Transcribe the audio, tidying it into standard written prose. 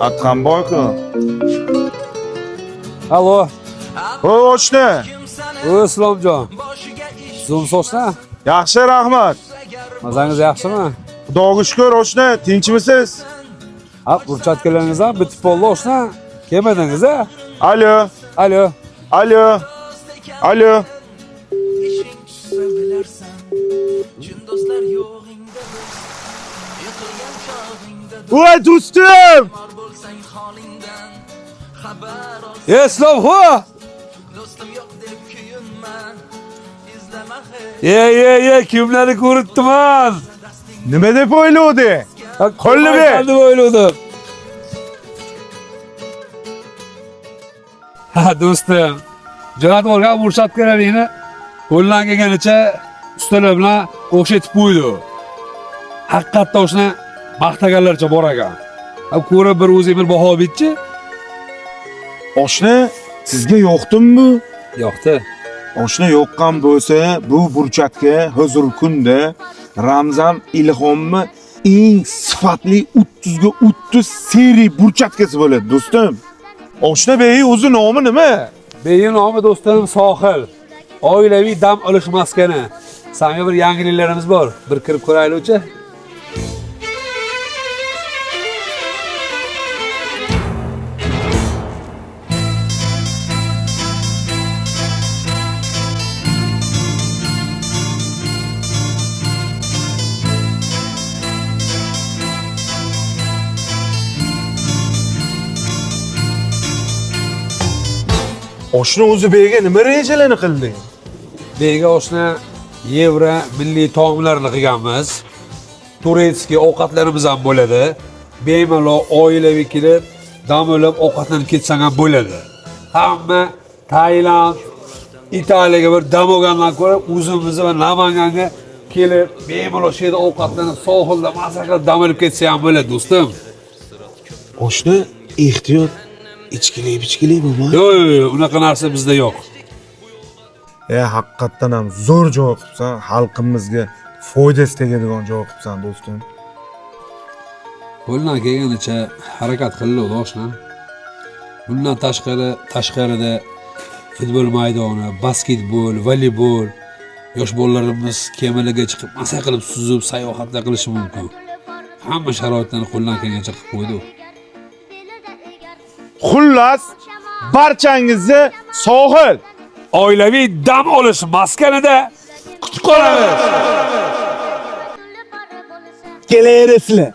Atxanboy-ku. Alo, O, oshna. o Islomjon. Zoom sochna? Yaxshi, rahmat. Mazangiz yaxshimi? Xudoga shukr, oshna, tinchmisiz? Ha, burchatkalarınız ham bitib bo'ldi oshna. Kelmadingiz a? Alo, Alo. alo. Alo. Ishing tushsa bilarsan, chin do'stlar yo'g'ingda do'st, yiqilgan chog'ingda Voy do'stim! bemor bo'lsang holingdan xabar ol, E, Islom, ho! do'stim yo'q deb kuyinma, izlama hech. Ye, ye, ye, kimlarni ko'ribdiman? Nima deb o'ylovding? Qo'lni ber. Deb o'ylovdim. Ha, do'stim. Jo'natib olgan burchatkalaringni qo'ldan kelganicha ustalar bilan o'xshatib qo'ydi. Haqiqatda o'shani maqtaganlarcha bor ekan. Ha, ko'rib bir o'zing bir baho berchi. Oshna, sizga yo'qdimmi? Yo'qdi. Oshna yoqqan bo'lsa, bu burchatga hozirgi kunda Ramzan Ilhomni eng sifatli 30 ga 30 seri burchatkasi bo'ladi, do'stim. Oshna bey o'zi nomi nima? Beyin nomi do'stim Sohil. Oilaviy dam olish maskani. Sanga bir yangiliklarimiz bor. Bir kirib ko'raylikchi. Oshna o'zi beyga nima rejalarni qilding? Bega oshna yevro milliy taomlarini qilganmiz. Turetskiy ovqatlarimiz ham bo'ladi. Bemalol oilaviy kelib, dam olib ovqatlanib ketsang ham bo'ladi. Hamma Tailand, Italiyaga bir dam olgandan ko'ra o'zimizni va Namanganga kelib, bemalol shu yerda ovqatlanib, sohilda maza qilib dam olib ketsa ham bo'ladi, do'stim. Oshna ehtiyot ichkilik bichkilik bo'lma. Yo'q, yo'q, yo'q, unaqa narsa bizda yo'q. E, haqiqatdan ham zo'r joy qilibsan, xalqimizga foydasi tegadigan joy qilibsan, do'stim. Qo'ldan kelganicha harakat qildi oshna. Bundan tashqari, tashqarida futbol maydoni, basketbol, voleybol, yosh bolalarimiz kemalarga chiqib maza qilib suzib sayohatlar qilishi mumkin. Hamma sharoitlarni qo'ldan kelgancha qilib qo'ydi. Xullas, barchangizni sohil Oilaviy dam olish maskanida kutib qolamiz. kelaverasizlar.